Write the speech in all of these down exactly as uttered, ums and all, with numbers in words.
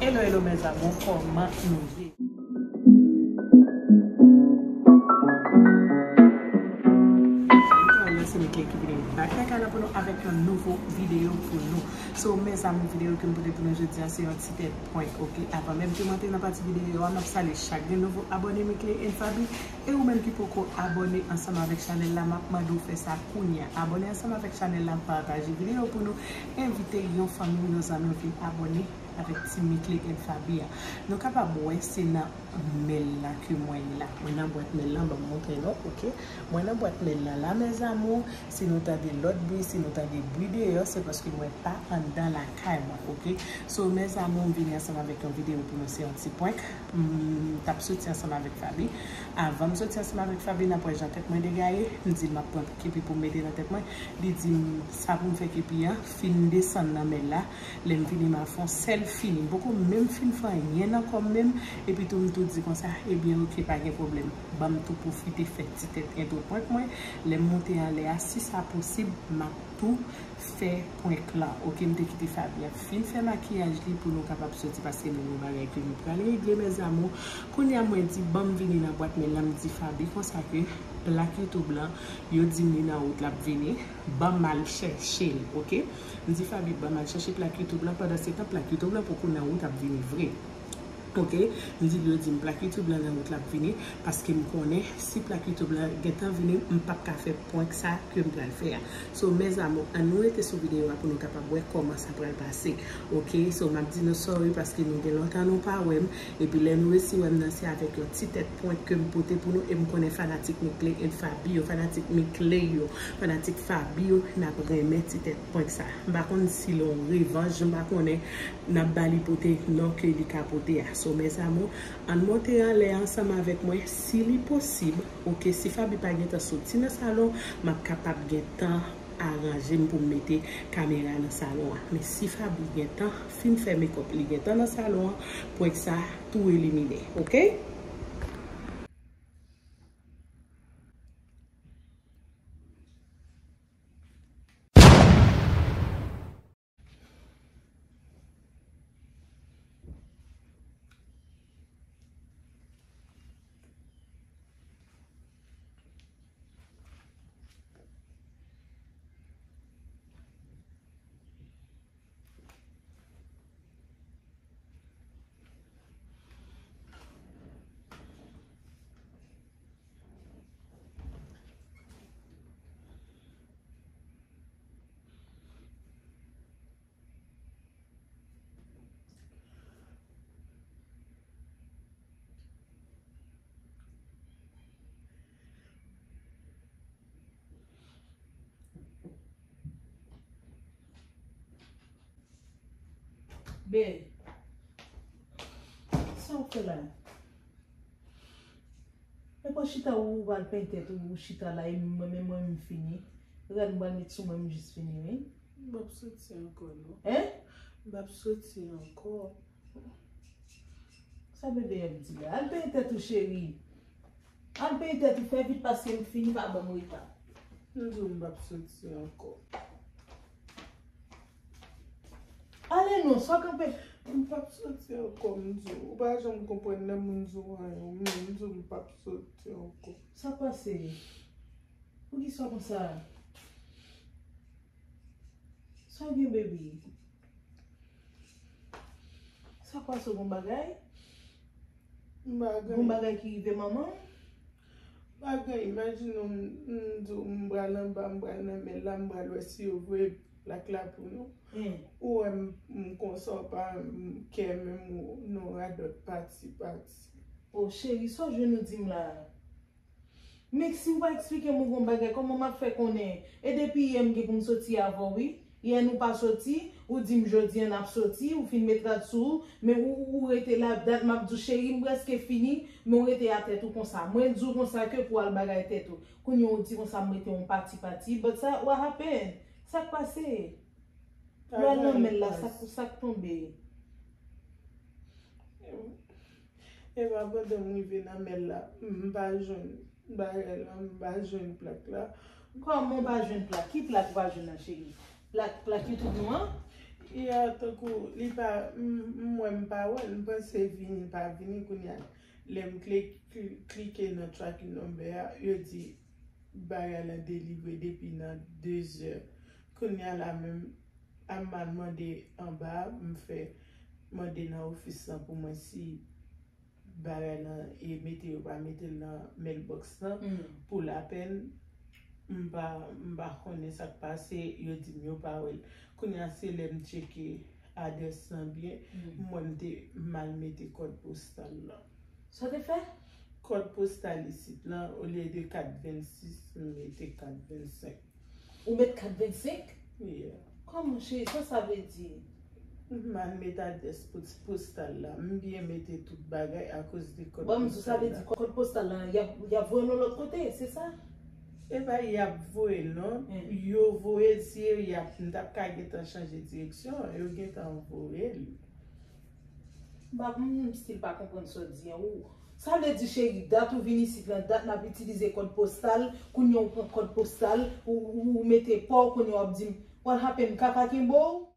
Hello, hello, mes amours, kòman nou ye? Alò, se Mickley ki vini back lakay la pou nou avèk yon nouvo videyo pou nou. So, mes amours, videyo ke m pote pou nou jodi a, se yon ti tèt prank, ok? Avan menm ke m antre nan pati videyo a, m ap salye chak grenn nouvo abòne Mickley and Faby. E ou menm ki poko abòne ansanm avèk chanèl la, m ap mande w fè sa kounye a. Abòne ansanm avèk chanèl la, pataje videyo pou nou, envite yon fanmi w, yon zanmi w vin abòne avèk Team Mickley and Faby a. Nou kapab wè se nan mèl la ke mwen ye la. Mwen nan bwat mèl la, ban m montre nou, ok? Mwen nan bwat mèl la la, mes amours, si nou tande lòt bri, si nou tande bri deyò, se paske mwen pa anndan lakay mwen, ok? So, mes amours, m vini ansanm avèk yon videyo pou nou, se yon ti prank. M t ap soti ansanm avèk Faby. Avan m soti ansanm avèk Faby, n ap wè jan tèt mwen degaye. M di l m ap pran kepi pou m mete nan tèt mwen. Li di m sa pou m fè kepi an, fin desann nan mèl la. Lè m vini, m a fè yon sèl fini. M poko menm fin fè anyen nan kò m menm. Epi tou, m tou di konsa, ebyen, ok, pa gen pwoblèm. Ban m tou pwofite fè ti tèt entwo prank mwen. Lè m monte anlè a, si sa posib, m ap tou fè prank la. Ok, m te kite Faby ap fin fè makiyaj li pou nou kapab soti, paske nou gen bagay ke nou pral regle, mes amours. Kounye a, mwen di, ban m vini nan bwat mèl la, m di Faby konsa ke plak YouTube lan, yo di m li nan wout, l ap vini. Ban m al chèche l, ok? M di Faby, ban m al chèche plak YouTube lan. Pandan se tan, plak YouTube lan poko nan wout ap vini vre. Ok? M di l, yo di m plak YouTube lan nan wout, l ap vini, paske m konnen si plak YouTube lan gentan vini, m p ap ka fè prank sa ke m pral fè a. So, mes amours, ann nou rete sou videyo a pou nou kapab wè kòman sa pral pase. Ok? So, m ap di nou sorry paske nou gen lontan nou pa wè m. Epi lè nou resi wè m nan, se avèk yon ti tèt prank ke m pote pou nou. E m konnen fanatik Mickley and Faby yo, fanatik Mickley yo, fanatik Faby yo, n ap renmen ti tèt prank sa. M pa konn si l yon revanj, m pa konnen n ap ba li pote non ke li ka pote a. So, mes amours, ann monte anlè ansanm avèk mwen, si li posib, ok, si Faby pa gentan soti nan salon, m ap kapab gentan aranje m pou m mete kamera nan salon an. Men si Faby gentan fin fè makeup, li gentan nan salon an, prank sa tou elimine, ok? Be, sa w fè la? E pa chita ou, ou pral penyen tèt ou, ou chita la, e mwen menm, mwen menm fini. Rad m pral met sou mwen, m jis fini, wi. M p ap soti ankò, non. Hein? M p ap soti ankò. Sa bebe ap di la? Al penyen tèt ou, cheri. Al penyen tèt ou, fè vit paske m fini, pa ban m reta. M di w m p ap soti ankò. Ale non, sa w kanpe? M p ap soti ankò, m di w. Ou pa janm konprann lè moun di w anyen, m di w m p ap soti ankò. Sa k pase? Poukisa w konsa? Sa w gen, baby? Sa k pase, w gon bagay? M pa gen. Gon bagay ki rive manman? M pa gen. Imajine w, m, m di w, m pral anba, m pral nan mèl la, m pral wè si yo voye plak la pou nou. Hmm. Ou wè m, m konsa, w pa, m, kè menm ou, non, radòt pati, pati. O, cheri, sa w jwenn ou di m la? Men si w pa eksplike m yon bon bagay, kòman m ap fè konnen? E depi yè m gen pou m soti avè w, wi. Yè nou pa soti, ou di m jodi a n ap soti, ou fin met rad sou ou, men ou, ou, ou rete la, dat m ap di w, cheri, m prèske fini, men w rete atè tou konsa. Mwen di w konsa ke pou w al bagay tèt ou. Kounye a w di konsa m rete yon pati pati, but sa, what happened? Sa k pase? Lè w al nan mèl la, sa k, sa k tonbe? Epa pandan m rive nan mèl la, m pa jwenn bagay la, m pa jwenn plak la. Kòman w pa jwenn plak? Ki plak ou pa jwenn nan, cheri? Plak, plak YouTube nou an? Ya, tankou li pa, m, m wè m pa wè l, m panse vini, l pa vini, kounye a, lè m kli-, kli-, klike nan tracking number a, yo di bagay la delivre depi nan de zè. Kounye a la menm, a m al mande anba, m fè mande nan ofis lan pou mwen si bagay lan e mete yo pa mete l nan mailbox lan, pou lapèn, m pa, m pa konnen sa k pase, yo di m yo pa wè l. Kounye a se lè m tcheke adrès lan byen, m wè m te mal mete kòd postal lan. Sa w te fè? Kòd postal isit lan, olye de kat vennsis, m mete kat vennsenk. Ou met kat vennsenk? Yeah. Kòman, cheri, sa sa vle di? M mal met adrès pos-, postal la. M byen mete tout bagay akoz de kòd postal la. Bon, m di sa vle di kòd postal la, y ap, y ap voye l yon lòt kote, se sa? E pa y ap voye l non. Yo voye l, si y ap, m t ap ka gentan chanje direksyon, yo gentan voye l. M pa, m still pa konprann sa w di an. Ou, sa vle di, cheri, dat ou vin isit lan, dat n ap itilize kòd postal, kounye a ou pran kòd postal, ou, ou, ou mete pa w, kounye a w ap di m, "What happened? Kaka kenbe w?"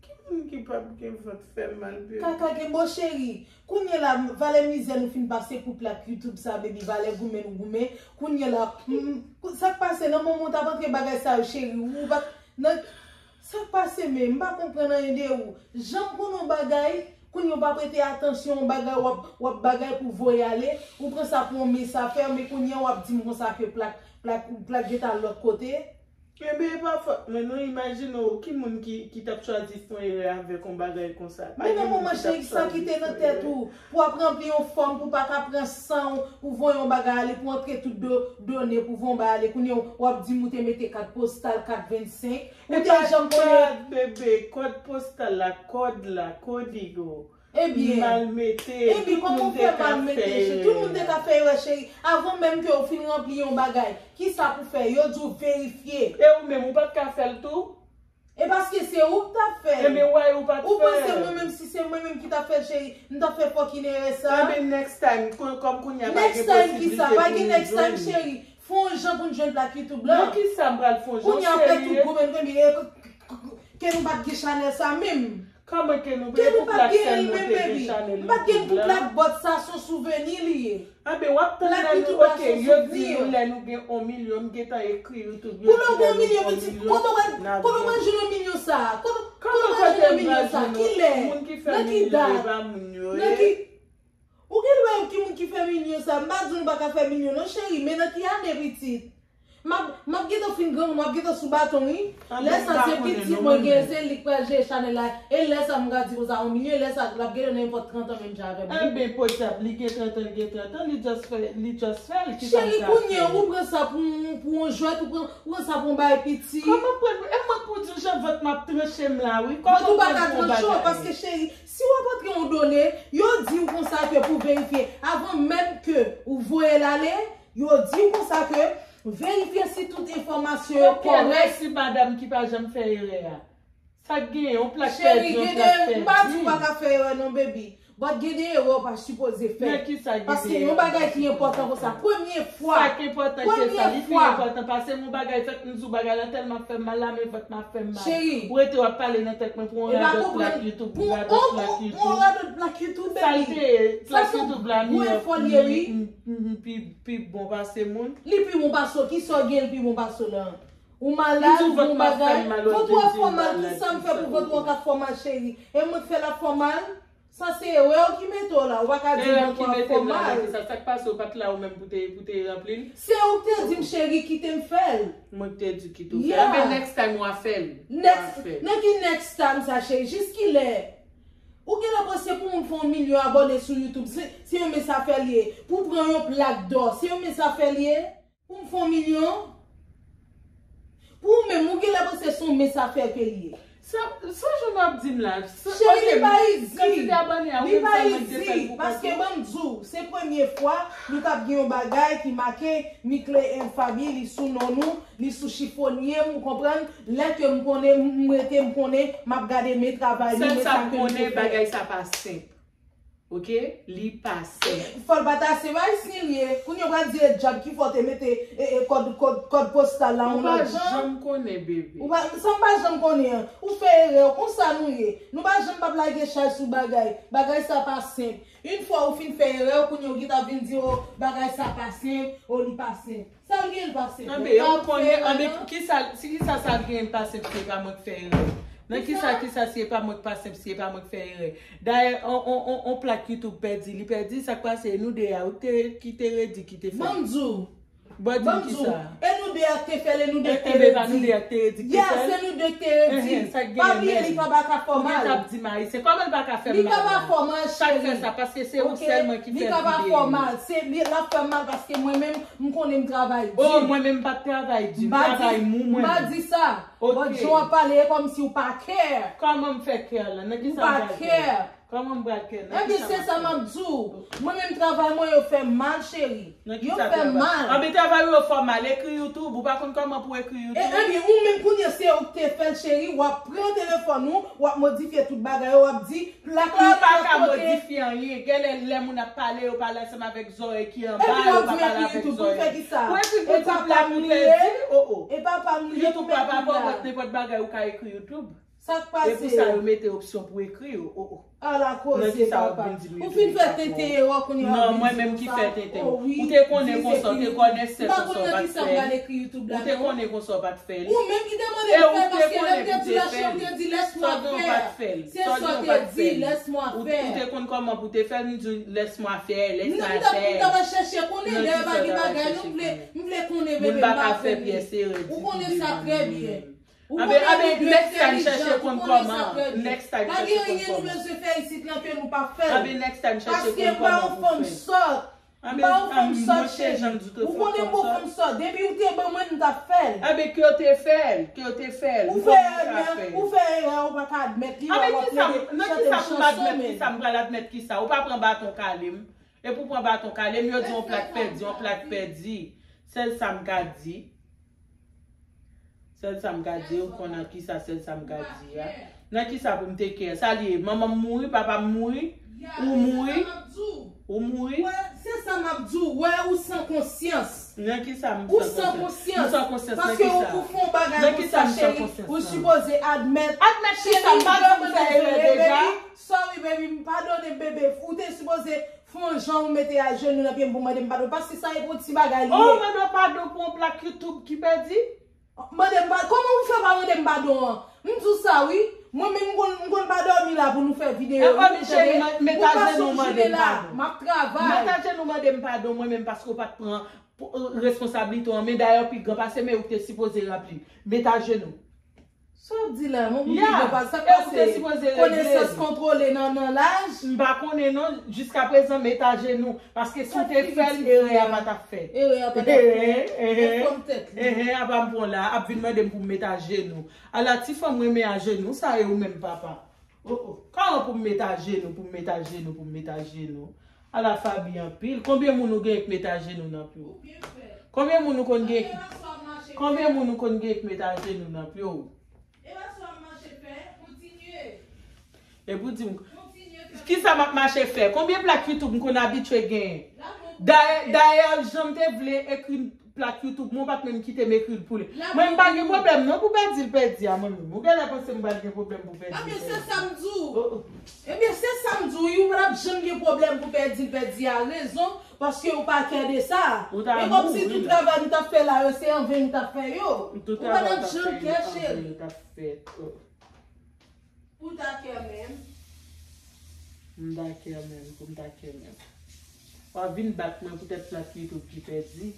Ki moun ki p ap gen vant fè mal, bebe? Kaka kenbe w, cheri. Kounye a la, valè mizè nou fin pase pou plak YouTube sa, baby, valè goumen nou goumen. Kounye a la, m, m, sa k pase nan moman w t ap antre bagay sa yo, cheri, ou pa t, nan, sa k pase, men m pa konprann anyen de ou. Jan m konn yon bagay, kounye a w pa prete atansyon, yon bagay w ap, w ap bagay pou voye ale, ou pran sa pou yon mes afè, men kounye a w ap di m konsa ke plak, plak, plak gentan al lòt kote. Ebyen, e pa fòt mwen non, imajine w, ki moun ki, ki t ap chwazi fè yon erè avèk yon bagay konsa? Pa gen moun ki t ap chwazi fè yon erè. Men nan moman, cheri, sa ki te nan tèt ou, pou w ap ranpli yon fòm, pou w pa ka pran san w, pou voye yon bagay ale, pou antre tout do-, done, pou voye yon bagay ale, kounye a w ap di m ou te mete kat postal kat vennsenk, ou te janm konnen. E pa kat, bebe, kòd postal la, kòd la, kòdigo. Ebyen, mal mete, ebyen, kòman w fè mal mete, cheri? Tout moun te ka fè erè, cheri. Avan menm ke w fin ranpli yon bagay, kisa pou fè? Yo di w verifye. E ou menm, ou pa t ka fè l tou? E paske se ou k t ap fè l. Ebyen, why ou pa t fè l? Ou panse mwen menm, si se mwen menm ki t ap fè l, cheri, m t ap fè fucking erè sa? Ebyen, next time, kò-, kòm kounye a pa gen posiblite pou nou jwenn. Next time kisa? Pa gen next time, cheri. Fè yon jan pou n jwenn plak YouTube la. Nan kisa m pral fè yon jan, serye? Kounye a, apre tout goumen, goumen, e, k-, k-, k-, ke nou pa t gen chanèl sa menm. Kòman ke nou, e pou plak sèlman te gen chanèl YouTube la? M pa t gen pou plak bòt sa, se yon souveni li ye. Anben, w ap tann lè nou, oke, yo di nou lè nou gen yon milyon, m gentan ekri YouTube, yo di lè nou gen yon milyon, n ap jwenn. Kote w pral jwenn yon milyon sa? Kote, kote w pral jwenn yon milyon sa? Kilè? Nan ki dat? Nan ki, ou gen dwa wè ki moun ki fè milyon sa? M pa di nou pa ka fè milyon non, cheri, men nan ki ane, pitit? M ap, m ap gentan fin granmoun, m ap gentan sou baton, wi. Lè sa se pitit mwen gen, se li k pral jere chanèl la. E lè sa m ka di konsa, yon milyon, lè sa l ap gentan nan nenpòt trant an menm jan avè m. Enben, podyab, li gen trant an, li gen trant an, li just fè, li just fè l, kisa m ka fè? Cheri, kounye a, ou pran sa pou, pou yon jwèt, ou pran, ou pran sa pou yon bagay piti. Kòman pran, e mwen pou di w jan vant m ap tranche m la, wi. Kòman pran pou yon bagay? Vant ou pa ka tranche w, paske, cheri, si w ap antre yon done, yo di w konsa ke pou verifye. Avan menm ke ou voye l ale, yo di w konsa ke verifye si tout enfòmasyon yo kòrèk. Ok, mèsi madanm ki pa janm fè erè a. Sa k genyen, yon plak pèdi, yon plak pèdi. Cheri, gen de, m pa di w pa ka fè erè non, baby. But gen de erè w pa sipoze fè. Nan kisa gen de erè? Paske yon bagay ki enpòtan konsa, premye fwa. Sa k enpòtan ke sa, li pi enpòtan pase m yon bagay fèt, m di w bagay la tèlman fè m mal la, men vant m ap fè m mal. Cheri. Ou rete w ap pale nan tèt mwen pou yon radòt plak YouTube, pou radòt plak YouTube. Pou yon radòt plak YouTube, baby. Sa l te ye, plak YouTube la, m, m, m, pi, pi bon pase moun. Li pi bon pase w, kisa w gen l pi bon pase w la? Ou malad, ou gon bagay, vant ou ap fè w mal, kisa m fè pou vant ou an ka fè w mal, cheri? E mwen k fè l ap fè w mal? Sa se erè w ki mete w la, ou pa ka di vant ou ap fè w mal. Erè m ki mete m la, nan kisa? Sa k pase, ou pa t la ou menm pou te, pou te ranpli l? Se ou k te di m, cheri, kite m fè l. Mwen k te di w kite w fè l. Yeah. Enben, next time w a fè l. Next, nan ki next time sa, cheri? Jiskilè? Ou genlè panse pou moun fè yon milyon abòne sou YouTube, se, se yon mens afè l ye? Pou pran yon plak dò, se yon mens afè l ye? Pou m fè yon milyon? Pou ou menm, ou genlè panse se yon mens afè ke l ye? Sa, sa jan w ap di m la? Cheri, li pa izi. Li pa izi. Paske ban m di w, se premye fwa nou t ap gen yon bagay ki make Mickley and Family sou non nou, li sou chifonye m, ou konprann? Lè ke m konnen, m, m rete, m konnen, m ap gade men travay nou, men sa ke nou te fè. Sèl sa m konnen, bagay sa pa senp. Ok? Li pa senp. Fò l pa ta senp, Ayisyen li ye. Kounye a w pral di e djab ki fè w te mete e, e, kòd, kòd, kòd postal la yon lòt jan. Ou pa janm konnen, bebe. Ou pa, sa m pa janm konnen an. Ou fè erè, konsa nou ye. Nou pa janm p ap lage chay sou bagay. Bagay sa pa senp. Yon fwa ou fin fè erè, kounye a w gentan vin di, o, bagay sa pa senp, o, li pa senp. Sa l gen l pa senp? Anben, ou konnen, anben, kisa, si kisa sa l gen l pa senp, si e pa mwen k fè erè? Nan kisa, kisa, si e pa mwen k pa senp, si e pa mwen k fè erè? Dayè, on, on, on, on plak YouTube pèdi, li pèdi, sa k pase? E nou de a, ou te, ki te redi, ki te fè? Ban m di w. Ban m di w kisa? E nou de a k te fè l, e nou de k te redi. Enben, pa nou de a k te redi, k te fè l? Ya, se nou de k te redi. Pa bliye, li pa ka fè w mal. Ou gentan ap di m Ayisyen. Kòman l pa ka fè m mal la? Li pa ka fè w mal, cheri. Sa k fè sa? Paske se ou sèlman ki fè videyo. Li pa ka fè w mal. Se li, l ap fè m mal paske mwen menm, m konnen m travay di. O, mwen menm m p ap travay di. M travay mou mwen menm. M pa di sa. But jan w ap pale, e kòmsi w pa care. Kòman m fè care la? Nan kisa m pral care? Kòman m pral care? Nan kisa m ap care? Ebyen, se sa m ap di w. Mwen menm travay mwen yo fè m mal, cheri. Yo fè m mal. Anben, travay ou yo fè w mal, ekri YouTube. Ou pa konn kòman pou ekri YouTube? E, ebyen, ou menm kounye a se ou k te fè l, cheri. W ap pran telefòn ou, w ap modifye tout bagay yo, w ap di, Ou pa ka modifye anyen. Genlè lè moun ap pale, yo pale ansanm avèk zòrèy ki anba, yo pa pale avèk zòrèy. Pou ekri YouTube la pou pèdi, o, o. YouTube pa pa pòt nenpòt bagay ou ka ekri YouTube. E pou sa yo mete opsyon pou ekri yo, o, o. Ala koze, papa. Ou fin fè tenten erè kounye a w ap vin di konsa. Non, mwen menm ki fè tenten. Ou te konnen konsa, ou te konnen sèt konsa w pa t fè. Ou te konnen konsa w pa t fè l. Ou menm ki te mande m fè l, paske lè m te di w lè chè, ou te di, "Laisse-moi faire." Se sa w te di, "Laisse-moi faire." Ou te konn kòman pou te fè l, m di w, "Laisse-moi faire, laisse-moi faire." M t ap chèche konnen, lè pa gen bagay, nou vle, m vle konnen, bebe, m pa konnen. Ou konnen sa trè byen. Ou konnen nou entèlijan, ou konnen sa trè byen. Pa gen anyen nou bezwen fè isit lan ke nou pa fè l. Paske m pa yon fanm sòt. M pa yon fanm sòt, cheri. Ou konnen m pa yon fanm sòt. Depi ou te ban mwen, m t ap fè l. Anben, ke w te fè l, ke w te fè l. Ou fè erè, ou fè erè, ou pa ka admèt li, w ap plede chante m chanson, men. Nan kisa pou m admèt kisa? M pral admèt kisa? Ou pa pran baton kale m. Epi w pran baton kale m, yo di yon plak pèdi, yon plak pèdi. Sèl sa m ka di. Sèl sa m ka di, ou konn nan kisa sèl sa m ka di a. Nan kisa pou m te care? Sa li ye, manman m mouri, papa m mouri, ou mouri, ou mouri. Wè, se sa m ap di w, wè, ou san konsyans. Nan kisa m san konsyans? Ou san konsyans nan kisa? Paske ou fè yon bagay konsa, cheri, ou sipoze admèt. Admèt kisa? M pa janm fè erè deja. Sorry, baby, m padone, bebe. Ou te sipoze fè yon jan ou mete ajenou nan pye m pou mande m padon. Paske sa e pou ti bagay li ye. Oh, mande w padon pou yon plak YouTube ki pèdi? Mande m pa, kòman ou fè pa mande m padon an? M di w sa wi. Mwen menm m konn, m konn pa dòmi la pou nou fè videyo. Ebyen, cheri, mete ajenou, mande m padon. M ap travay. Mete ajenou, mande m padon mwen menm paske w pa t pran pou, euh, responsablite w an men. Dayè, w pi gran pase m e ou ki te sipoze ranpli. Mete ajenou. Sa w ap di la, mwen, mwen pi gran pase, sa k pase? Konesans kontwole nan, nan laj? M pa konnen non, jiskaprezan, mete ajenou. Paske si w te fè l, erè a pa t ap fèt. Erè a pa t ap fèt. Enhen, enhen. Apa m pran la, ap vin mande m pou m met ajenou. Ala ti fanm renmen ajenou, sa e ou menm papa. Oh, oh. Kòman pou m met ajenou, pou m met ajenou, pou m met ajenou? Ala Faby anpil. Konbyen moun ou gen k met ajenou nan pye w? Konbyen moun ou konn gen, konbyen moun ou konn gen k met ajenou nan pye w? Epi w di m, kisa m ap mache fè? Konbyen plak YouTube m konn abitye genyen? Dayè, dayè, jan m te vle ekri plak YouTube, mwen w pa t menm kite m ekri l pou li. Mwen m pa gen pwoblèm non pou pèdi l pèdi a mwen menm. Ou genlè panse m pral gen pwoblèm pou pèdi l pèdi. Ebyen, se sa m di w. Ebyen, se sa m di w, wi, ou pa t ap janm gen pwoblèm pou pèdi l pèdi a. Rezon, paske ou pa care de sa. E kòmsi tout travay nou t ap fè la yo, se anven nou t ap fè yo. Ou pa t ap janm care, cheri. Pou ta care menm. M ta care menm, pou m ta care menm. W ap vin bat mwen poutèt plak YouTube ki pèdi.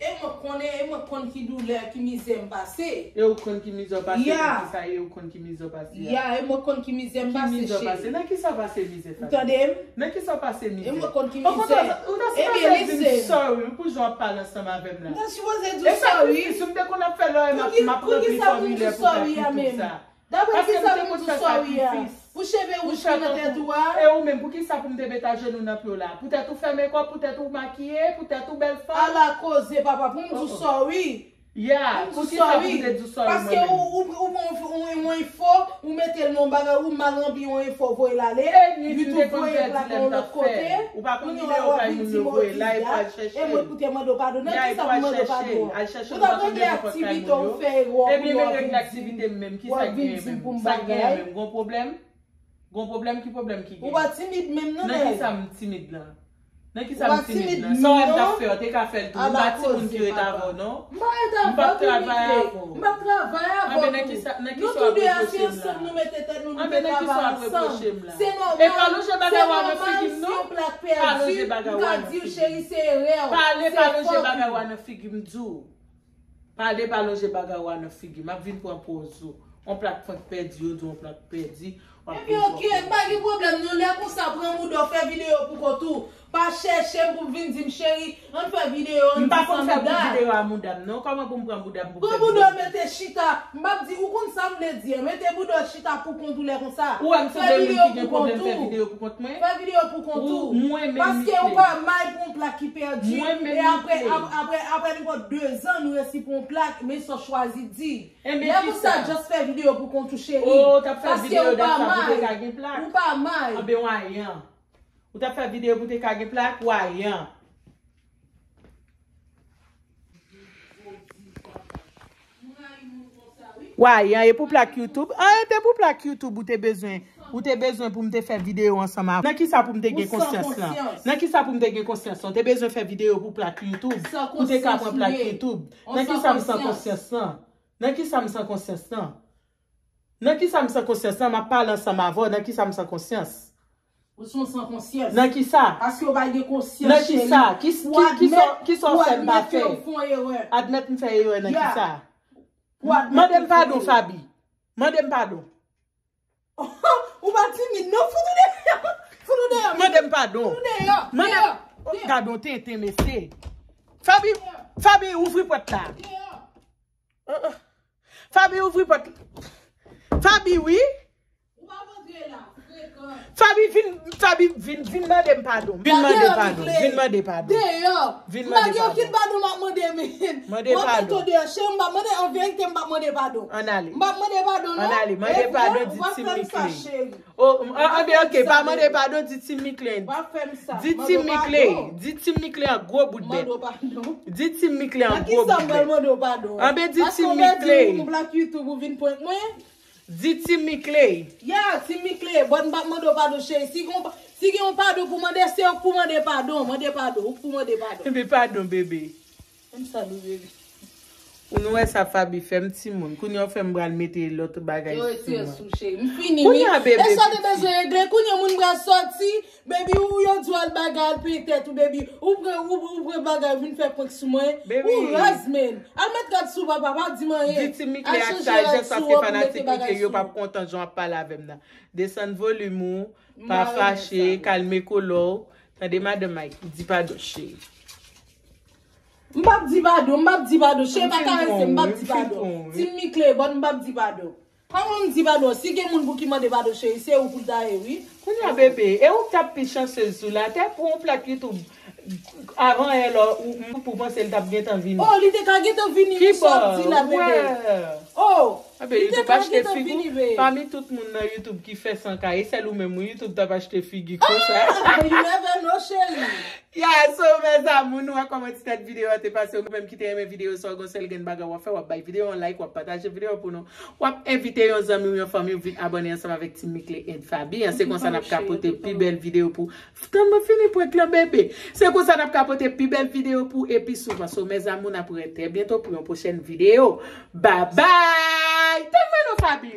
E mwen konnen, e mwen konn ki doulè, ki mizè m pase. E ou konn ki mizè w pase, nan kisa e ou konn ki mizè w pase a? Ya, e mwen konn ki mizè m pase, cheri. Ki mizè w pase? Nan kisa w pase mizè, Faby? Ou tande m? Nan kisa w pase mizè? E mwen konn ki mizè. Okontrè, ou ta sipoze di m sorry pou jan w ap pale ansanm avè m la. M ta sipoze di w sorry. E sakrifis, m te konn ap fè lè m ap, m ap ranpli fòmilè pou fè tout sa. Dapre kisa pou m di w sorry a? Pou cheve wouj ki nan tèt ou a? E ou menm, poukisa pou m te met ajenou nan pye w la? Poutèt ou fè makeup, poutèt ou makiye, poutèt ou bèl fanm? Ala koze, papa, pou m di w sorry. Yeah, poukisa pou m te di w sorry mwen menm? Paske ou, ou, ou pran yon, yon, yon enfo, ou mete l nan yon bagay, ou mal ranpli yon enfo, voye l ale. E nwi m te konn pèdi lè m t ap fè. Ou pa konn videyo kay moun yo voye la, e pral chèche. E mwen pou te mande w padon. Nan kisa pou mande w padon? Al chèche l, ou pa konn devan pòt kay moun yo. Ebyen, men regle aktivite m menm, kisa k genyen menm? Sa k genyen menm? Gon pwoblèm? Gon pwoblèm? Ki pwoblèm ki genyen? Ou pa timid menm non. Nan kisa m timid lan? Nan kisa m timid lan? Sa w wè m t ap fè, w te ka fè l tou. M pa timoun ki ret avè w non. M pa ret avè w, Timikle. M p ap travay avè w. M p ap travay avè w tou. Anben nan kisa, nan kisa w ap repwoche m la? Anben nan kisa w ap repwoche m la? E pa lonje bagay w a nan figi m non. Pa lonje bagay w a nan figi m. Pale, pa lonje bagay w a nan figi m, di w. Pale, pa lonje bagay w a nan figi m. M ap vin pran pòz ou. On plak fwenk pèdi, yo di w on plak pèdi. W ap vin pran pòz ou. Ebyen, oke, m pa gen pwoblèm non. Lè konsa, pran mouda w, fè videyo pou kont ou. Pa chèche m pou vin di m, cheri, ann fè videyo, ann di sa mouda. M pa konn fè videyo a mouda m non. Kòman pou m pran mouda m pou m fè videyo? Pran mouda w, mete chita. M p ap di, ou konn sa m vle di an. Mete mouda w chita pou kont ou lè konsa. Ou wè m sanble moun ki gen pwoblèm fè videyo pou kont mwen? Fè videyo pou kont ou. Ou, mwen menm, paske ou pa may pou yon plak ki pèdi. Mwen menm, e apre, ap-, apre, apre nenpòt dezan, nou resi pou yon plak, men sa w chwazi di. Lè konsa, just fè videyo pou kont ou, cheri. Oh, w t ap fè videyo dat sa pou te ka gen plak? Ou pa may. Anben, w ayan. Ou t ap fè videyo pou te ka gen plak? W ayan. W ayan, e pou plak YouTube? Ah, e te pou plak YouTube ou te bezwen. Ou te bezwen pou m te fè videyo ansanm avè w. Nan kisa pou m te gen konsyans lan? Nan kisa pou m te gen konsyans lan? Ou te bezwen fè videyo pou plak YouTube? Pou te ka pran plak YouTube? Nan kisa m san konsyans lan? Nan kisa m san konsyans lan? Nan kisa m san konsyans lan? M ap pale ansanm avè w, nan kisa m san konsyans? Ou se yon san konsyans. Nan kisa? Paske w pa gen konsyans, cheri. Nan kisa? Ki, ki, ki sa, ki sa w fè m pa fè? Admèt m fè erè nan kisa? Mande m padon, Faby. Mande m padon. Ou pa timid, non? Fout ou deyò. Fout ou deyò. Mande m padon. Fout ou deyò. Mande m. Gad on tenten, mesye. Faby, Faby, ouvri pòt la. Deyò. Uh, uh. Faby, ouvri pòt. Faby, wi. Ou pa rantre la, frekan. Faby, vin, Faby, vin, vin mande m padon. Vin mande padon. Vin mande padon. Deyò. Vin mande padon. M pa gen okenn padon m ap mande, men. Mande padon. W ap mete w deyò, cheri, m p ap mande, an verite, m p ap mande padon. Ann ale. M p ap mande padon, non. Ann ale, mande padon, di Team Mickley. Oh, anben, oke, pa mande padon, di Team Mickley. Di Team Mickley. Di Team Mickley an gwo bout bèt. Di Team Mickley an gwo bout bèt. Anben, di Team Mickley. Di Team Mickley. Yeah, Team Mickley. Bon, m p ap mande w padon, cheri. Si gen, si gen yon padon pou mande, se ou k pou mande padon. Mande padon. Ou k pou mande padon. Enben, padon, bebe. Menm sa nou rele. Ou nou wè sa Faby fè m timoun. Kounye a w fè m pral mete lòt bagay sou mwen. Yo retire sou cheri. M fini wi. Kounye a bebe. E sa w te bezwen regle. Kounye a moun pral sòti. Baby ou yo di w al bagay al peye tèt ou baby. Ou pran ou, ou pran bagay vin fè prank sou mwen. Ou raz men. Al met rad sou papa pa di m anyen. Di Team Mickley ak sajès paske fanatik Mickley yo p ap kontan jan w ap pale avè m nan. Desann volim ou. Pa fache. Kalme kolè w. Tande madanm Mike. Di padon cheri. M p ap di padon, m p ap di padon. Cheri pa karese m, m p ap di padon. Team Mickley, bon, m p ap di padon. Kòman m di padon? Si gen moun pou ki mande padon, cheri, se ou pou l ta ye, wi. Kounye a, bebe, e ou k t ap pi chansez sou latè pou yon plak YouTube. Avan yè la, ou, ou, pou panse l t ap gentan vini. Oh, li te ka gentan vini, wi, sa w ap di la, bebe. Oh, li te ka gentan vini, bebe. Pami tout moun nan YouTube ki fè san ka, e sèl ou menm, wi, YouTube t ap achte figi konsa. Ah, you never know, cheri. Yeah, so, mes amours, nou wè kòman ti tèt videyo a te pase. Ou menm ki te renmen videyo sa, gon sèl grenn bagay w ap fè, w ap bay videyo an like, w ap pataje videyo pou nou. W ap envite yon zanmi w, yon fanmi w vin abòne ansanm avèk Team Mickley and Faby. An, se konsa n ap ka pote pi bèl videyo pou. Tann mwen fini prank lan, bebe. Se konsa n ap ka pote pi bèl videyo pou epi souvan. So, mes amours, n ap wè trè byento pou yon pwochèn videyo. Bye bye! Tann mwen non, Faby!